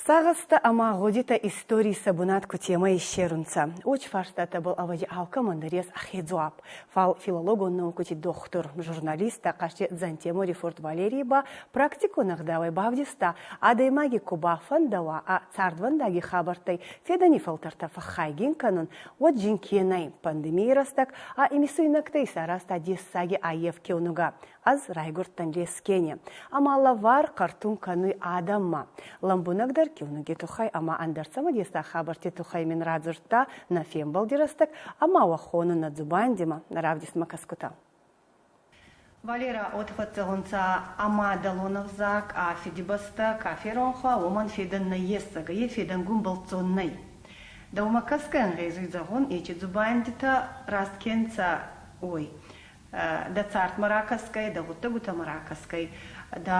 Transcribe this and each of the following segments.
Сагъӕстӕ ӕма гъудитӕ историй сӕ бунат кутемӕй иссерунцӕ, уоч фарстатӕбӕл ӕвӕдзи алкӕмӕн дӕр ес ӕхе дзуапп. Фал филологон наукити дохтур, журналист Хъасте Дзантемури фурт Валерий ба практикон ӕгъдауӕй бавдиста, адӕймаги ку бафӕндӕуа ӕ цардвӕндаги хабӕрттӕй федӕни фӕлтӕртӕ фӕххайгин кӕнун, уӕд зин ке нӕй. Пандемийи рӕстӕг ӕ имисуйнӕгтӕ исаразта дессаги аййев киунугӕ Ӕз райгурдтӕн Лескени ӕма лӕвар хъӕртун кӕнуй адӕммӕ. Лӕмбунӕгдӕр киунуги туххӕй ӕма ӕндӕр цӕмӕдесаг хабӕртти туххӕй мин радзурдта нӕ фембӕлди рӕстӕг ӕма уӕ хонун нӕ дзубандимӕ, нӕ равдистмӕ кӕсгутӕ. Валера, от фӕццӕгъунцӕ ӕма мадӕлон ӕвзаг, ӕ фидибӕстӕ ка феронх уа, уомӕн федӕн нӕййес, зӕгъгӕ, е федӕнгун бӕлццон нӕй. Дӕумӕ кӕсгӕ ӕнгъезуй зӕгъун, ечи дзубандитӕ раст ке нцӕ, уой. Дӕ цардмӕ ракӕсгӕй, дӕ гъуддӕгутӕмӕ ракӕсгӕй, дӕ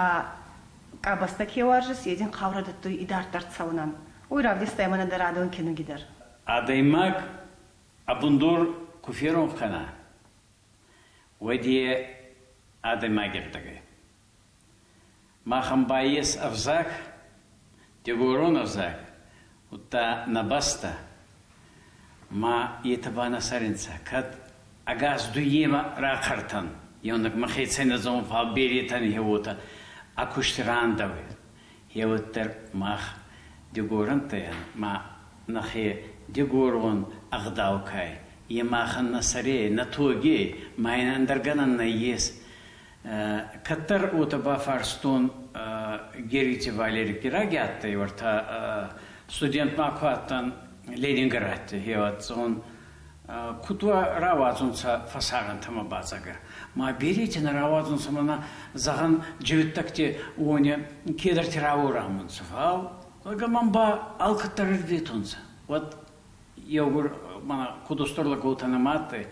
къабӕзтӕ ке уарзис, е дин хъаурӕ дӕттуй идарддӕр цӕунӕн. Уой равдистай мӕнӕ дӕ радон кинуги дӕр. Адӕймаг ӕ бундор ку феронх кӕна, уӕд е адӕймаги ӕрдӕгӕй. Махӕн ба ес ӕвзаг, дигорон ӕвзаг, удта нӕ бӕстӕ. Ма етӕ ба нӕ цӕринцӕ, кӕд ӕгас дуйнемӕ рахъӕртӕн, еунӕг мӕхецӕй нӕ зонун, фал беретӕн гье уотӕ ӕ куст рандӕуй. Гье уӕддӕр мах дигорӕнттӕ ма нӕхе дигорон ӕгъдау кай, е махӕн нӕ сӕрей, нӕ тоги, ма ин ӕндӕр гӕнӕн нӕййес. Кӕддӕр уотӕ бафарстон Гергити Валерикки раги адтӕй уӕртӕ студент ма ку адтӕн Ленинградти, хеуӕццон куд рауадзунцӕ фӕсарӕнтӕмӕ бадзӕгӕ. Ма берети нӕ рауадзунцӕ мӕнӕ, зӕгъӕн, джиуиттӕгти уони кедӕрти рауорамунцӕ, фал мӕн ба алкӕддӕр ӕрветунцӕ. Уӕд еугур мӕнӕ куд устур лӕггутӕ нӕма адтӕй.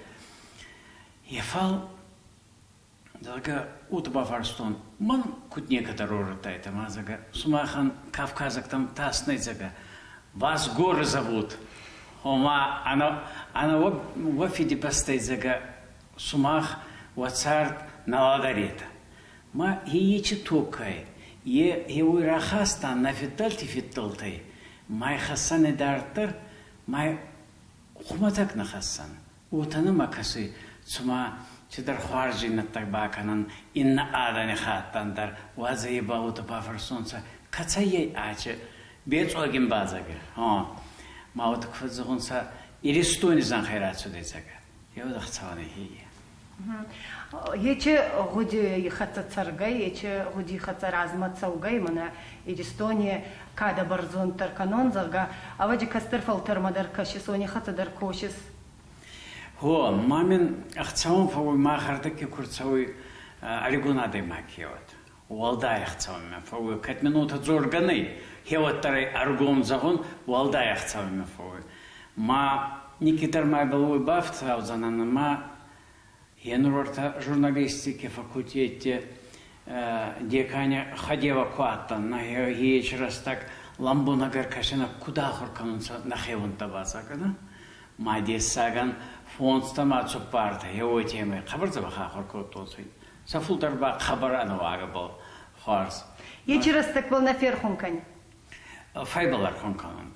Е фал Зӕгъгӕ, уотӕ бафарстон, мӕн куд некӕддӕр уорӕдтайтӕ, ма, зӕгъгӕ, сумахӕн кавказӕгтӕн тас нӕй, зӕгъгӕ, вас горы зовут. Ома, ӕнӕ, ӕнӕ уӕ, уӕ фидибӕстӕй, зӕгъгӕ, сумах уӕ цард нӕ лӕдӕретӕ. Ма ечи токкӕй, е еуй рахастан нӕ фиддӕлти фиддӕлтӕй, ма хӕссӕн идарддӕр, ма хумӕтӕг нӕ хӕссӕн. Уотӕ нӕмӕ кӕсуй, цума цидӕр хуарздзийнӕдтӕ бакӕнӕн иннӕ адӕнихаттӕн дӕр, уадзӕ ибӕл уотӕ бафӕрсонцӕ, кӕцӕй ӕй ачи бецъогин бадзӕгӕ. Ма уотӕ ку фӕззӕгъунцӕ, Иристони зӕнхӕй рацудӕй дзӕгӕ. Еу ӕхцӕуӕн ӕй. Ечи гъуди хӕццӕ цӕргӕй, ечи гъуди хӕццӕ размӕ цӕугӕй, мӕнӕ Иристони кадӕ бӕрзонддӕр кӕнон, зӕгъгӕ, ӕвӕдзи кӕстӕр фӕлтӕрмӕ дӕр кӕсис, уони хӕццӕ дӕр косис. Гъо, ма мин ӕхцӕуӕн фӕууй, мах ардӕгки ку рцӕуй ӕригон адӕймаг хеуӕт. Уӕлдай ӕхцӕуӕн мӕ фӕууй. Кӕд мин уотӕ дзоргӕ нӕй, хеуӕттӕрӕй ӕргом зӕгъун, уӕлдай ӕхцӕуӕн мӕ фӕууй. Ма никкидӕр ма ибӕл уой бафтаудзӕнӕн ӕма енур ӕртӕ журналистики факультетти декани хӕдевӕг ку адтӕн, нӕ ечи рӕстӕг лӕмбунӕг ӕркӕсинӕ куд ахур кӕнунцӕ нӕхеуӕнттӕ бацӕгӕнӕ. Ма дессагӕн фондзтӕ ма цуппартӕ еуей темӕй хъӕбӕр дзӕбӕх ахур кодтонцӕ. Сӕ фулдӕр ба хъӕбӕр ӕнӕуагӕбӕл хуарз. Ечи рӕстӕгбӕл нӕ ферхун кӕни? Фӕйбӕл ӕрхун кӕнун.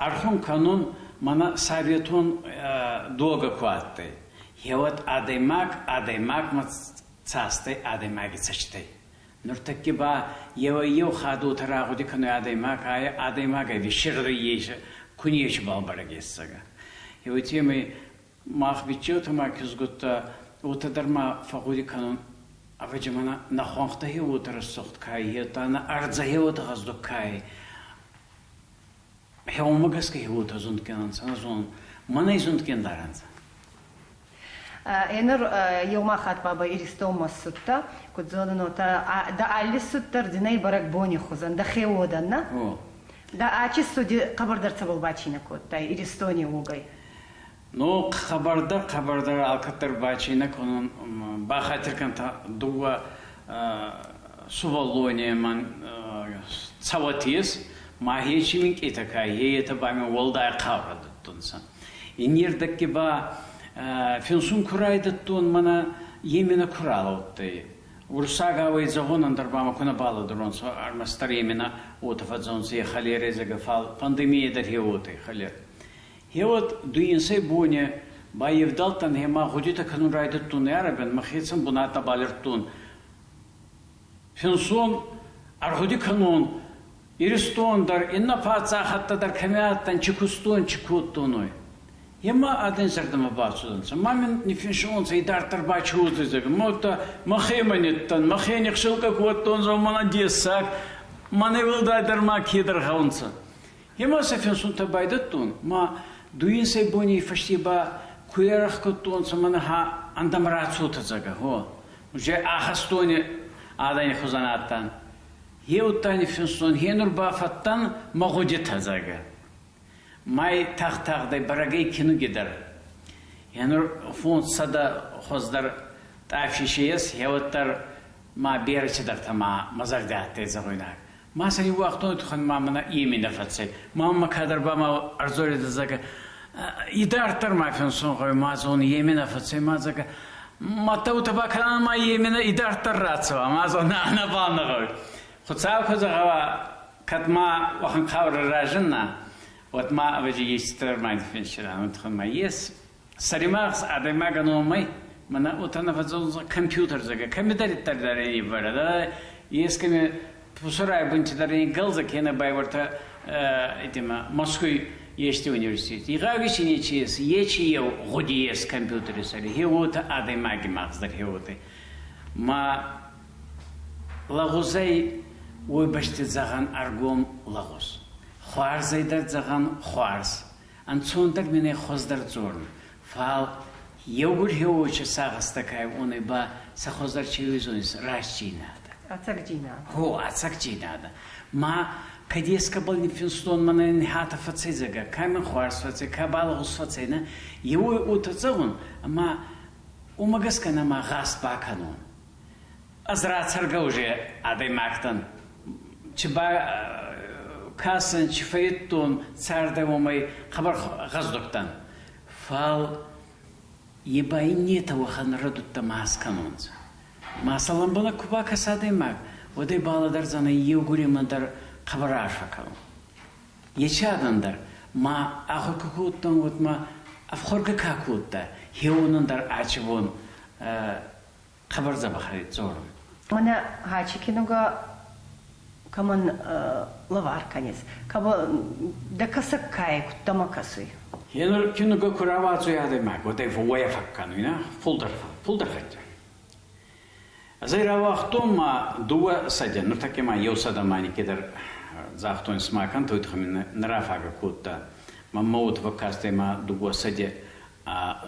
Ӕрхун кӕнун мӕнӕ советон догӕ ку адтӕй. Гьеуӕд адӕймаг адӕймагмӕ цастӕй адӕймаги цӕстӕй. Нуртӕкки ба еуӕй-еу хадутӕ рагъуди кӕнуй адӕймаг, ай адӕймагӕй вещердӕй ес, ку нечибал бӕрӕг есдзӕгӕ. Еуетемӕй мах биччеутӕ ма кизгуттӕ уотӕ дӕр ма фӕгъгъуди кӕнун, ӕвӕдзи мӕнӕ нӕ хуӕнхтӕ хе уотӕ рӕсугъд ка ӕй, етӕ нӕ ӕрдзӕ хе уотӕ гъӕздуг ка ӕй. Хеуонмӕ гӕсгӕ хе уотӕ зундгин ӕнцӕ, нӕ зонун, мӕнӕй зундгиндӕр ӕнцӕ. Енур еума хатт бабӕй Иристонмӕ ссудтӕ, куд зонун, уотӕ дӕ алли суд дӕр динӕй бӕрӕгбони хузӕн, дӕхе уодӕн, нӕ? Дӕ ачи суди хъӕбӕрдӕр цӕбӕл бацийнӕ кодтай Иристони уогӕй? Ну, хъӕбӕрдӕр, хъӕбӕрдӕр алкӕддӕр бацийнӕ кӕнун. Бахатир кӕнтӕ дууӕ сувӕллонемӕн цӕуӕт ес, ма хечи минкъийтӕ ка етӕ ба мин уӕлдай хъаурӕ дӕттунцӕ. Иннердӕгки ба финсун ку райдӕдтон, мӕнӕ еминӕ ку ралӕудтӕй. Уруссагау зӕгъун, ӕндӕр ба ма ку нӕ балӕдӕронцӕ, ӕрмӕстдӕр именно уотӕ фӕдздзӕнцӕ холерӕ, зӕгъгӕ, фал пандемия дӕр хе уотӕ холер. Гьеуӕд дуинсӕй бони ба евдалдтӕн ӕма гъудитӕ кӕнун райдӕдтон арӕбӕн, мӕхецӕн бунат нӕбал ардтон. Финсон, ӕргъуди кӕнун, Иристон дӕр, иннӕ паддзахӕдтӕ дӕр кӕми адтӕн, чи кустон, чи кодтон, уой. Ема адӕн зӕрдӕмӕ бацудӕнцӕ. Ма мин ниффинсонцӕ, идарддӕр ба чи уодзӕй, Ма мӕхемӕ ниттӕн, мӕхе нихсилкъӕ кодтон, мӕнӕ дессаг, мӕнӕй уӕлдайдӕр ма кедӕр гъӕунцӕ. Ема сӕ финсунтӕ байдӕдтон, ма дуинсӕй бони фӕсте ба ку ӕрӕх кодтонцӕ, мӕнӕ ӕндӕмӕ рацотӕ дзӕгӕ, гъо. Уже ахӕстони адӕни хузӕн адтан. Еудта ниффинстон, хе нур ба фӕдтӕн мӕ гъудитӕ дзӕгӕ. Май тагъд-тагъдӕй бӕрӕгӕй кинуги дӕр. Енур 500 хуӕздӕр тъафиши ес, еуӕддӕр ма берӕ цидӕртӕ ма мӕ зӕрдӕ адтӕй зӕгъуйнаг. Ма сӕ ниууагътон тухӕн ма мӕнӕ иминӕ фӕцӕй. Ма мӕ кадӕр ба ма ӕрдзоридӕ зӕгӕ. Идарддӕр ма фенсон гъӕуй ма зон еминӕ фӕцӕй ма зӕгӕ. Ма тӕутӕ бакӕнӕн ма еминӕ идарддӕр рацӕуа, ма зон нӕбал нӕ гъӕуй. Хуцау ку зӕгъа, кӕд ма уӕхӕн хъаурӕ разынна, уӕд ма ӕвӕдзи естдӕр ма финсинӕ тухӕн ма ес. Сӕримагъз адӕймагӕн уомӕй мӕнӕ уотӕ нӕ фӕдзӕгъунцӕ компьютер зӕгъгӕ, кӕмидӕриддӕр дӕр ӕй ниввӕрӕ, ескӕми пусурай бунти дӕр ин гӕлдзӕ кенӕ байвӕртӕ этима Москвй ести университет. Игъауги си нечи ес, ечи еу гъуди ес компьютери сӕри, хе уотӕ адӕймаги магъз дӕр хе уотӕ. Ма лӕгъузӕй уой бӕсти зӕгъӕн ӕргом лӕгъуз. Хуарзӕй дӕр зӕгъӕн хуарз. Ӕнцондӕр мин ӕй хуӕздӕр дзорун. Фал еугур хеуочи сагъӕстӕ ка уонӕй ба сӕ хуӕздӕр чи уизонис рӕстдзийнадӕ. Ӕцӕгдзийнадӕ. Гъо, ӕцӕгдзийнадӕ. Ма кӕд ескӕбӕл ниффинстон мӕнӕ хатӕ фӕцӕй зӕгъгӕ, ка мин хуарз фӕцӕй, ка балӕгъуз фӕцӕй, нӕ, еуей уотӕ зӕгъун, ӕма уомӕ гӕсгӕ нӕма гъаст бакӕнун. Ӕз рацӕргӕ уже адӕймӕгтӕн чи ба кӕсӕн, чи фӕййидтон цардӕй уомӕй хъӕбӕр гъӕздуг дӕн. Фал е ба иннетӕ уӕхӕн рӕдудтӕ ма скӕнонцӕ. Ма сӕ лӕмбунӕг ку бакӕса адӕймаг, уӕд ӕй балӕдӕрдзӕнӕй еугуремӕн дӕр хъӕбӕр арфӕ кӕнун. Ечи адӕн дӕр ма ахур ку кодтон, уӕд ма ӕфхуӕргӕ ка кодта, хеуонӕн дӕр ачи бон хъӕбӕр дзӕбӕхӕй дзорун. Мӕнӕ ачи кинугӕ кӕмӕн лӕвар кӕнис? Дӕ кӕсӕг кай кудтӕмӕ кӕсуй? Енур кинугӕ ку рауадзуй адӕймаг, уӕд ӕй фӕууӕйӕ фӕккӕнуй, на? Фулдӕр, фулдӕр хӕццӕ. Ӕз ӕй рауагътон ма 200, нуртӕккӕ ма 100 ма никкидӕр загътон смакӕн, той туххӕй мин нӕ рафагӕ кодта. Мӕнмӕ уотӕ фӕккастӕй ма 200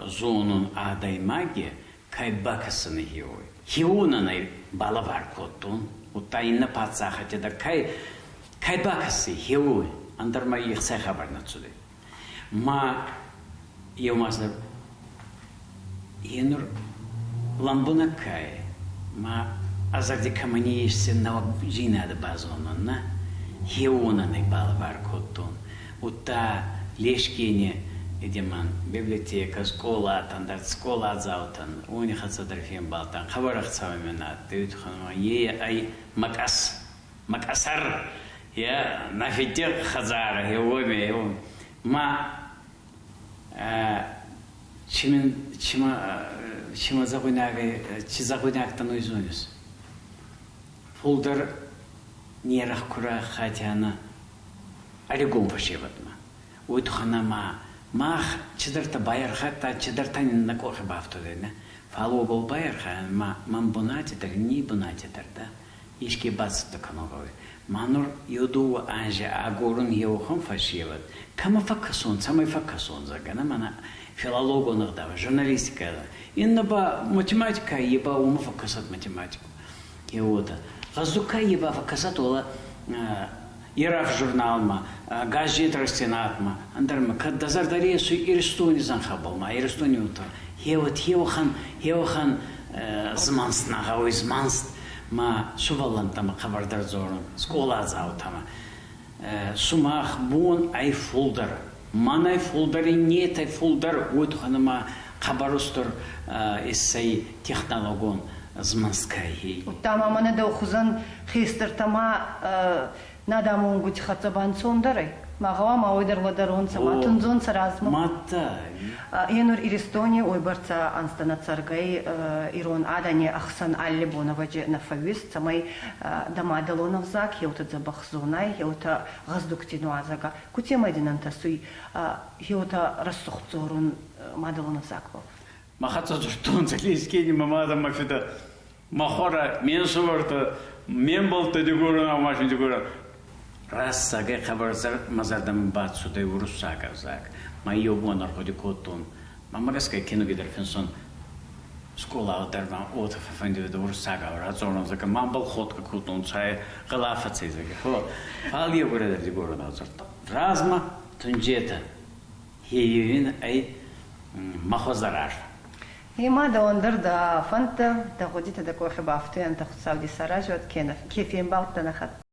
зонун адӕймаги, кай бакӕсӕни хеуой. Хеуонӕн ӕй балӕвар кодтон, удта иннӕ паддзахӕдтӕ дӕр кай бакӕси хеуой, ӕндӕр ма ихсай хабар нӕ цудӕй. Ма еу мадзал енур лӕмбунӕг кай, ма ӕ зӕрди кӕмӕн ес нӕуӕгдзийнадӕ базонун, нӕ? Хеуонӕн ӕй балӕвар кодтон. Удта Лескени эдеман библиотека, скъолатӕн дӕр, скъоладзаутӕн, уони хӕццӕ дӕр фембалдтан, хъӕбӕр ӕхцӕуӕн адтӕй, уой е ӕй мӕ къӕс, мӕ къӕсӕр, е нӕ фидди хӕдзарӕ, уоми, ма чимин чима чима зӕгъуйнагӕй чи зӕгъуйнагтӕн уой зонис. Фулдӕр не рӕхкурӕ хатиана ӕригон фӕсевӕдмӕ. Уой туххӕн ӕма мах чидӕртӕ байархайдта, чидӕртӕ нин нӕ къохи бафтудӕй, нӕ? Фал уобӕл байархайӕн ма мӕн бунати дӕр, ни бунати дӕр, да, еске бацӕттӕ кӕнун гъӕуй. Ма нур еу-дууӕ анзи агорун еуӕхӕн фӕсевӕд, кӕмӕ фӕккӕсон, цӕмӕй фӕккӕсон, зӕгъгӕ, нӕ мӕнӕ филологон ӕгъдауӕй, журналистикӕ. Иннӕ ба математикӕ, е ба уомӕ фӕккӕсӕд математику. Е уотӕ. Гъӕздуг ка е ба фӕккӕсӕд уӕлӕ Ираф журналмӕ, газет Рӕстдзинадмӕ, ӕндӕрмӕ, кӕд дӕ зӕрдӕ ресуй Иристони зӕнхӕбӕл ма Иристони уотӕ. Гьеуӕд хеуӕхӕн змӕнст нӕ гъӕуй, змӕнст ма сувӕллӕнттӕмӕ хъӕбӕрдӕр дзорун, скъоладзаутӕмӕ. Сумах бон ӕй фулдӕр, мӕнӕй фулдӕр иннетӕй фулдӕр, уой туххӕн ӕма хъӕбӕр устур иссӕй технологон Змӕнсткӕй. Удта ма мӕнӕ дӕу хузӕн хестӕртӕ ма надамонгути хӕццӕ банцондӕр ӕй. Ма гъӕуама уой дӕр лӕдӕронцӕ, ма тундзонцӕ размӕ. Мадта. Енур Иристони уойбӕрцӕ ӕнзтӕ нӕ цӕргӕй ирон адӕни ӕхсӕн алли бонӕвӕджи нӕ фӕууис, цӕмӕй дӕ мадӕлон ӕвзаг еутӕ дзӕбӕх зонай, еутӕ гъӕздугти нуазагӕ. Кутемӕй дин ӕнтӕсуй еутӕ рӕсугъд дзорун мадӕлон ӕвзагбӕл? Ма хӕццӕ дзурдтонцӕ Лескени мӕ мадӕ ма фидӕ. Мӕ хуӕрӕ, ме нсувӕртӕ, ме мбӕлттӕ дигорон машин дигорон. Рӕсагӕй хъӕбӕр мӕ зӕрдӕмӕ бацудӕй уруссаг ӕвзаг. Ма еу бон ӕргъуди кодтон. Мӕмӕ гӕсгӕ киноги дӕр финсун скъола дӕр ма уотӕ фӕффӕндиуидӕ уруссагау радзорун, зӕгъгӕ, ма бал ходгӕ кодтонцӕ, гъӕла фӕцӕй, зӕгъгӕ. Фал еугурӕй дӕр дигоронау дзурдтон. Размӕ тунджетӕ хейевин ӕй мӕ хуӕздӕр арф. Ема дӕуӕн дӕр дӕ фӕндтӕ, дӕ гъудитӕ дӕ къохи бафтуйӕнтӕ Хуцау ди саразӕд, кенӕ ке фембалдтӕ нӕ хӕццӕ.